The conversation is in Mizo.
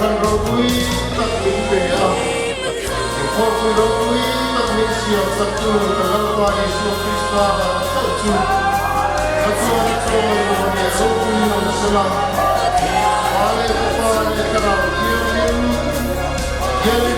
Kohhran ropui tak min pe a, inkhawmpui ropui tak min siam saktu kan Lalpa Isua Krista vang chauh chu chatuana chawimawi leh ropui awm sela, Pa leh Fapa leh Thlarau Thianghlim hian.